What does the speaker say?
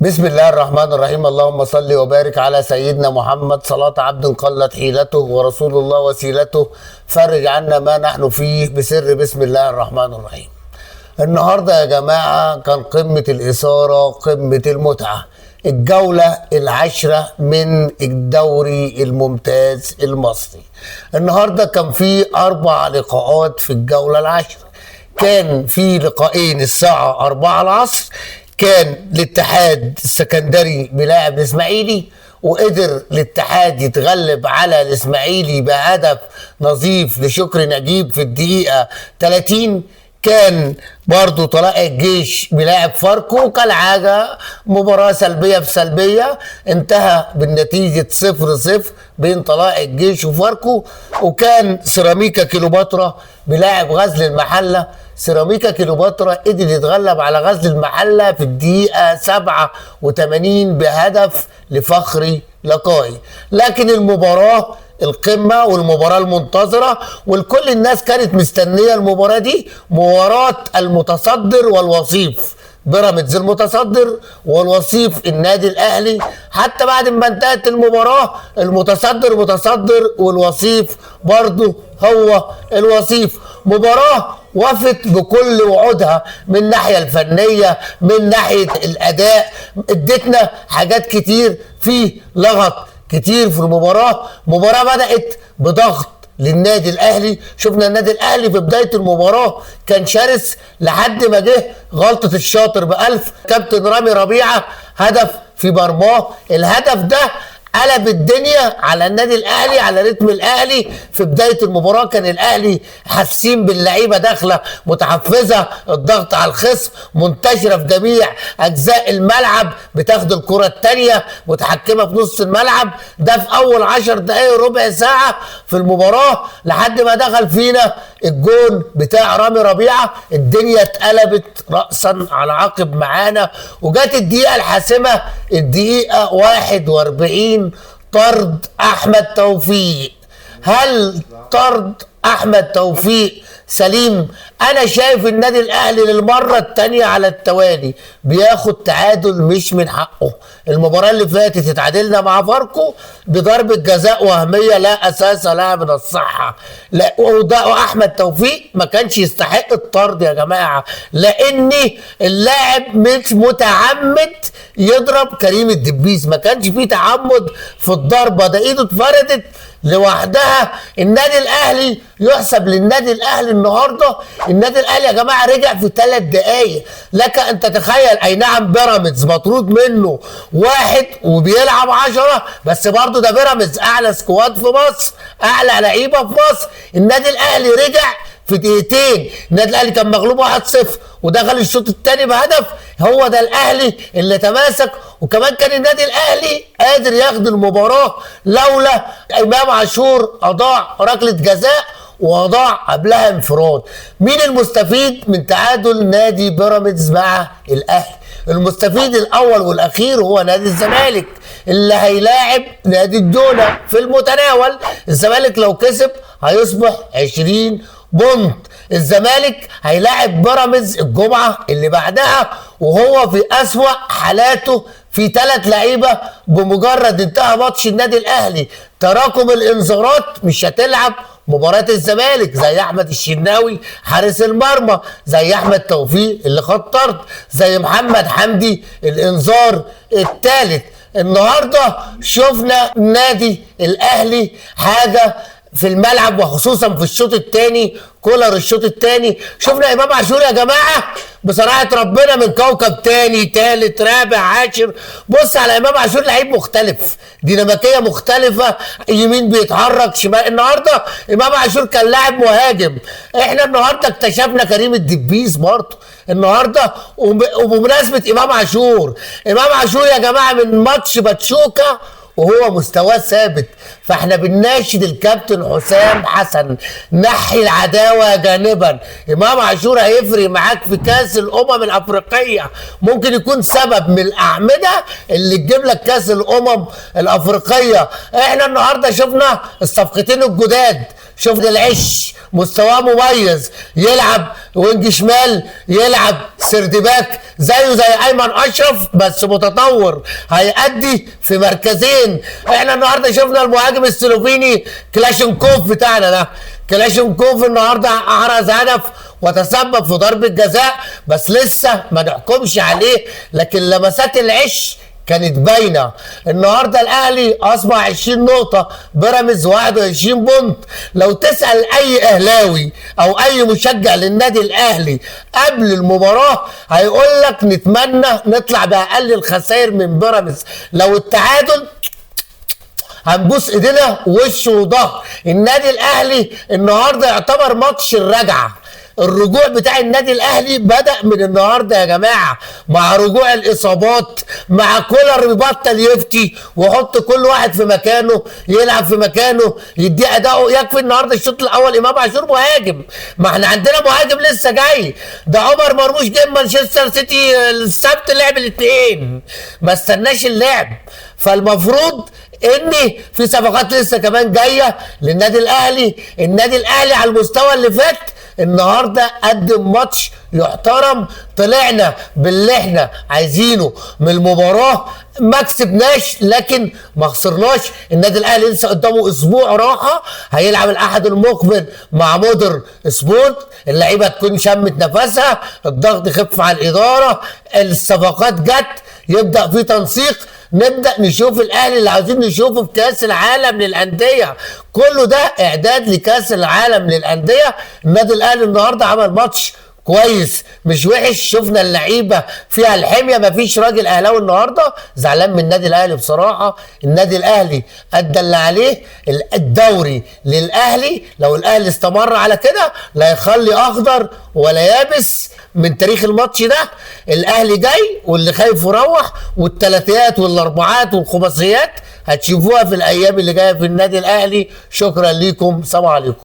بسم الله الرحمن الرحيم. اللهم صل وبارك على سيدنا محمد، صلاة عبد قلت حيلته ورسول الله وسيلته، فرج عنا ما نحن فيه بسر بسم الله الرحمن الرحيم. النهاردة يا جماعة كان قمة الإثارة، قمة المتعة، الجولة العاشرة من الدوري الممتاز المصري. النهاردة كان في 4 لقاءات في الجولة العاشرة. كان في لقاءين الساعة 4 العصر، كان الاتحاد السكندري بيلاعب الاسماعيلي، وقدر الاتحاد يتغلب على الاسماعيلي بهدف نظيف لشكري نجيب في الدقيقة 30. كان برضو طلائع الجيش بيلاعب فاركو، كالعادة مباراة سلبية في سلبية، انتهى بالنتيجة 0-0 بين طلائع الجيش وفاركو. وكان سيراميكا كيلوباترا بيلاعب غزل المحلة، سيراميكا كيلوباترا قدر يتغلب على غزل المحلة في الدقيقة 87 بهدف لفخري لقاي. لكن المباراة القمة والمباراة المنتظرة والكل الناس كانت مستنية المباراة دي، مباراة المتصدر والوصيف، بيراميدز المتصدر والوصيف النادي الأهلي. حتى بعد ما انتهت المباراة المتصدر متصدر والوصيف برضه هو الوصيف. مباراة وفت بكل وعودها من الناحية الفنية، من ناحية الأداء، ادتنا حاجات كتير، في لغط كتير في المباراة. مباراة بدأت بضغط للنادي الأهلي، شفنا النادي الأهلي في بداية المباراة كان شرس لحد ما جه غلطة الشاطر بألف، كابتن رامي ربيعة هدف في مرماه. الهدف ده قلب الدنيا على النادي الأهلي، على رتم الأهلي. في بداية المباراة كان الأهلي حاسين باللعيبة داخلة متحفزة، الضغط على الخصم منتشرة في جميع أجزاء الملعب، بتاخد الكرة الثانية متحكمة في نص الملعب. ده في أول 10 دقايق ربع ساعة في المباراة، لحد ما دخل فينا الجون بتاع رامي ربيعة، الدنيا اتقلبت رأسا على عقب معانا. وجات الدقيقة الحاسمة، الدقيقة 41، طرد احمد توفيق. هل طرد احمد توفيق سليم؟ انا شايف النادي الاهلي للمرة الثانية على التوالي بياخد تعادل مش من حقه. المباراة اللي فاتت اتعادلنا مع فاركو بضربه جزاء وهمية لا اساس لها من الصحة، لا واحمد توفيق ما كانش يستحق الطرد يا جماعة، لان اللاعب مش متعمد يضرب كريم الدبيس، ما كانش فيه تعمد في الضربة، ده ايده اتفردت لوحدها. النادي الاهلي يحسب للنادي الاهلي النهارده، النادي الاهلي يا جماعة رجع في 3 دقائق، لك ان تتخيل. اي نعم بيراميدز مطرود منه 1 وبيلعب 10، بس برضه ده بيراميدز اعلى squad في مصر، اعلى لعيبة في مصر. النادي الاهلي رجع في دقيقتين، النادي الاهلي كان مغلوب 1-0 ودخل الشوط الثاني بهدف. هو ده الاهلي اللي تماسك، وكمان كان النادي الاهلي قادر ياخد المباراة لولا امام عاشور اضاع ركلة جزاء وأضاع قبلها انفراد. مين المستفيد من تعادل نادي بيراميدز مع الاهلي؟ المستفيد الاول والاخير هو نادي الزمالك اللي هيلاعب نادي الجونه في المتناول. الزمالك لو كسب هيصبح 20 بونت. الزمالك هيلاعب بيراميدز الجمعة اللي بعدها وهو في اسوأ حالاته، في 3 لعيبة بمجرد انتهى ماتش النادي الاهلي تراكم الانذارات مش هتلعب مباراة الزمالك، زي احمد الشناوي حارس المرمى، زي احمد توفيق اللي خد طرد، زي محمد حمدي الانذار الثالث. النهارده شفنا النادي الاهلي حاجة في الملعب، وخصوصا في الشوط الثاني، كولر الشوط الثاني. شفنا امام عاشور يا جماعة بصراحة ربنا من كوكب تاني تالت رابع عاشر. بص على امام عاشور، لعيب مختلف، ديناميكية مختلفة، يمين بيتحرك شمال. النهارده امام عاشور كان لاعب مهاجم. احنا النهارده اكتشفنا كريم الدبيس برضه النهارده. وبمناسبة امام عاشور، امام عاشور يا جماعة من ماتش باتشوكا وهو مستواه ثابت، فاحنا بنناشد الكابتن حسام حسن نحي العداوة جانبا. امام عاشور هيفرق معاك في كاس الامم الافريقية، ممكن يكون سبب من الاعمدة اللي تجيب لك كاس الامم الافريقية. احنا النهارده شفنا الصفقتين الجداد، شفنا العش مستواه مميز، يلعب wing شمال، يلعب third back، زيه زي ايمن اشرف بس متطور، هيأدي في مركزين. احنا النهارده شفنا المهاجم السلوفيني كلاشينكوف بتاعنا ده، كلاشينكوف النهارده احرز هدف وتسبب في ضربة جزاء، بس لسه ما نحكمش عليه، لكن لمسات العش كانت باينة. النهارده الاهلي اصبح 20 نقطة، بيراميدز 21 point. لو تسال اي اهلاوي او اي مشجع للنادي الاهلي قبل المباراة هيقول لك نتمنى نطلع باقل الخسائر من بيراميدز، لو التعادل هنبوس ايدينا وش وظهر. النادي الاهلي النهارده يعتبر ماتش الرجعة، الرجوع بتاع النادي الاهلي بدأ من النهارده يا جماعة، مع رجوع الاصابات، مع كولر بيبطل يفتي ويحط كل واحد في مكانه، يلعب في مكانه، يدي اداؤه. يكفي النهارده الشوط الاول امام عاشور مهاجم، ما احنا عندنا مهاجم لسه جاي، ده عمر مرموش جه مانشستر سيتي السبت لعب الاثنين، ما استناش اللعب. فالمفروض ان في صفقات لسه كمان جاية للنادي الاهلي. النادي الاهلي على المستوى اللي فات النهارده قدم ماتش يحترم، طلعنا باللي احنا عايزينه من المباراة، ما كسبناش لكن ما خسرناش. النادي الاهلي لسه قدامه اسبوع راحة، هيلعب الاحد المقبل مع مودر سبورت، اللعيبة تكون شمت نفسها، الضغط خف على الادارة، الصفقات جت، يبدا في تنسيق، نبدا نشوف الاهلي اللي عاوزين نشوفه في كاس العالم للاندية. كله ده اعداد لكاس العالم للاندية. النادي الاهلي النهارده عمل ماتش كويس مش وحش، شفنا اللعيبة فيها الحمية، مفيش راجل اهلاوي النهارده زعلان من النادي الاهلي بصراحة. النادي الاهلي ادى اللي عليه، الدوري للاهلي، لو الاهلي استمر على كده لا يخلي اخضر ولا يابس من تاريخ الماتش ده. الاهلي جاي واللي خايف يروح، والثلاثيات والاربعات والخماسيات هتشوفوها في الايام اللي جاية في النادي الاهلي. شكرا ليكم، سلام عليكم.